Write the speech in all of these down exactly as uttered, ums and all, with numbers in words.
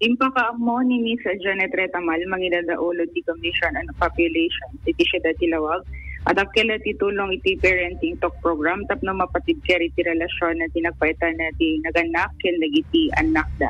Impakaammo ni Miss Janet Retamal, mangidadaulo ti Commission on Population iti Siudad ti Lawag, a dakkel ti tulong iti Parenting Talk Program tapno mapatibker iti relasyon ti nagpaetan ti nagannak ken dagiti annakda.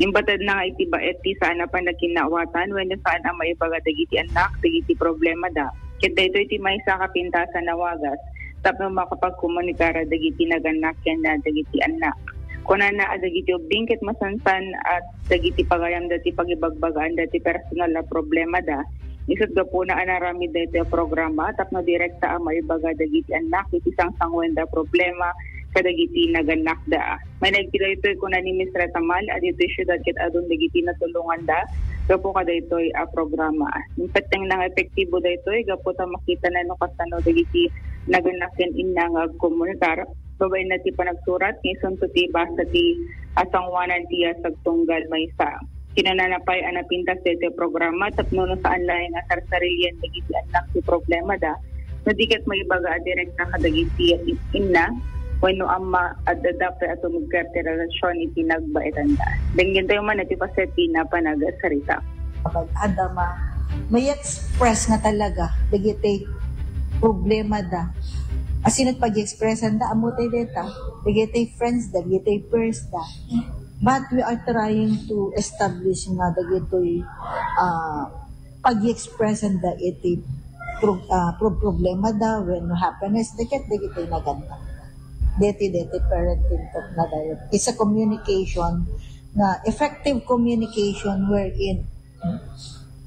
Imbatedna nga iti baet ti saan a panagkinnaawatan wenno saan a maibaga dagiti annak dagiti problemada. Ket daytoy ti maysa a kapintasan a wagas tapno makapagkomunikar dagiti nagannak ken dagiti annak. Kunana a dagiti ubbing ket masansan a dagiti pagayamda ti pagibagbagaanda ti personal a problemada. Isut' gapuna a naaramid daytoy a programa tapno direkta a maibaga dagiti annak iti sangsanguenda a problema kadagiti nagannakda. Mainaig ti daytoy, kuna ni Miss Retamal, a ditoy siudad ket adun dagiti natulonganda gapu kadaytoy a programa. Impettengna nga epektibo daytoy gapu ta makitana no kasano dagiti nagannak ken inna nga agkomunikar babaen na ti panagsurat nga isunto ti basa ti asanguanan ti yasag tunggal maysa. Kinunana pay a napintas daytoy programa tapno no saan laeng nga sarsarilian dagiti annak ti problemada, no di ket maibaga a direkta kadagiti inna wenno amma, adda pay a tumugker ti relasyon iti nagbaetanda. Denggen tayo man iti paset ti napanagsarita. Kapag adda ma-, may express nga talaga dagiti problemada. Asino pag-expressan da, amo tay deta, dagiti friends da, dagiti peers da. But we are trying to establish nga dagitoy, ah, pag-expressan da iti pro-, ah, pro-, problemada wenno happiness, da ket dagitoy nagannak. Deti, deti parenting talk na dayo. It's a communication nga effective communication wherein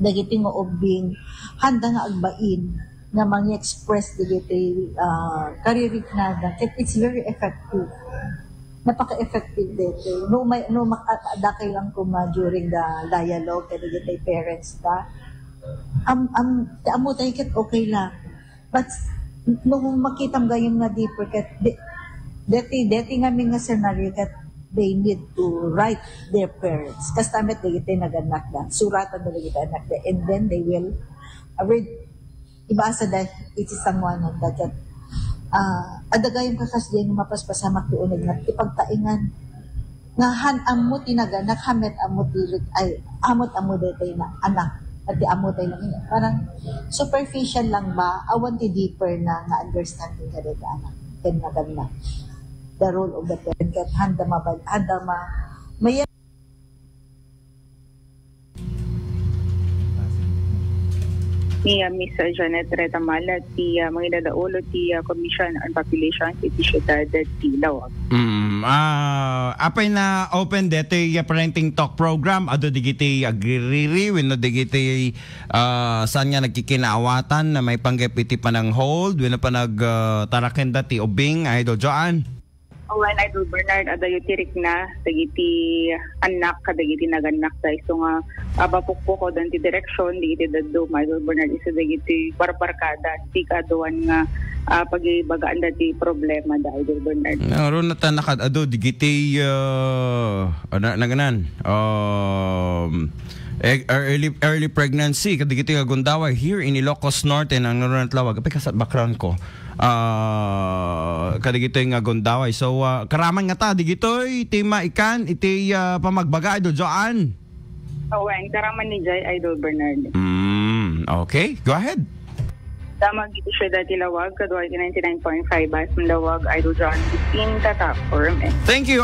dagiti nga ubbing, handa nga agbain nga mangi-express dagiti, ah, kaririknada. Ket it's very effective. Napaka-effective dito. No, may, no, mak-, a-, adda kay lang kuma during the dialogue, kadagiti parents da. Am, am, ti amo tayo ket okay lang. But no, kung makitam gayon nga deeper ket, de-, deti, deti ngamin nga scenario ket they need to write their parents. Kasta met dagiti nagannak da. Suratan da dagiti anak da. And then they will read, ibasa da iti sanguanan da. Ket, ah, adda gayon kakas diay nga mapaspasamak ti uneg nga ti pagtaengan. Nga han ammo ti naganak, han met ammo ti rit-, ay, amot ammo daytoy na anak, at ti ammo tayo lang yun. Parang superficial lang ba, awan ti deeper na nga understanding ka daytoy anak, ken naganak. The role of the parent, ket handa mabal-, handa ma-, may ni, ah, Miss Janet Retamal, ti, ah, mangidadaulo ti, ah, Commission on Population iti Siudad ti Lawag. Mm, ah, apay na open detoy, ah, parenting talk program? Adu digiti agririw wenno digiti, ah, saan nga nagkikinaawatan na maipanggep iti panang-hold wenno panag, ah, tarakenda ti ubing, Idol Joan? Awan, Idol Bernard, adayo ti rikna dagiti annak kadagiti nagannak da isu nga, ah, mapukpukod ti direksyon dagiti dadduma, Idol Bernard, isu dagiti barbarkada, ti kaaduan nga, ah, pagibagaan da ti problema da, Idol Bernard. Ngarud, natan-, nakad-adu dagiti, ah, ano, naganan, um, e-, early, early pregnancy kadagiti nga gundaway here in Ilocos Norte, ngarud, natan-, lawag. Apay, kasat background ko. Ah, kadagitoy nga gundaway. So, ah, karaman ngata, digitoy ti maikan iti, ah, pamagbaga, Idol Joan? Awen, karaman ni Jay, Idol Bernard. Mm, okay. Go ahead. Damag iti siudad ti Lawag, kadua iti ninety-nine point five Basang Lawag, Idol Joan, fifteen, Tatak, Orme. Thank you,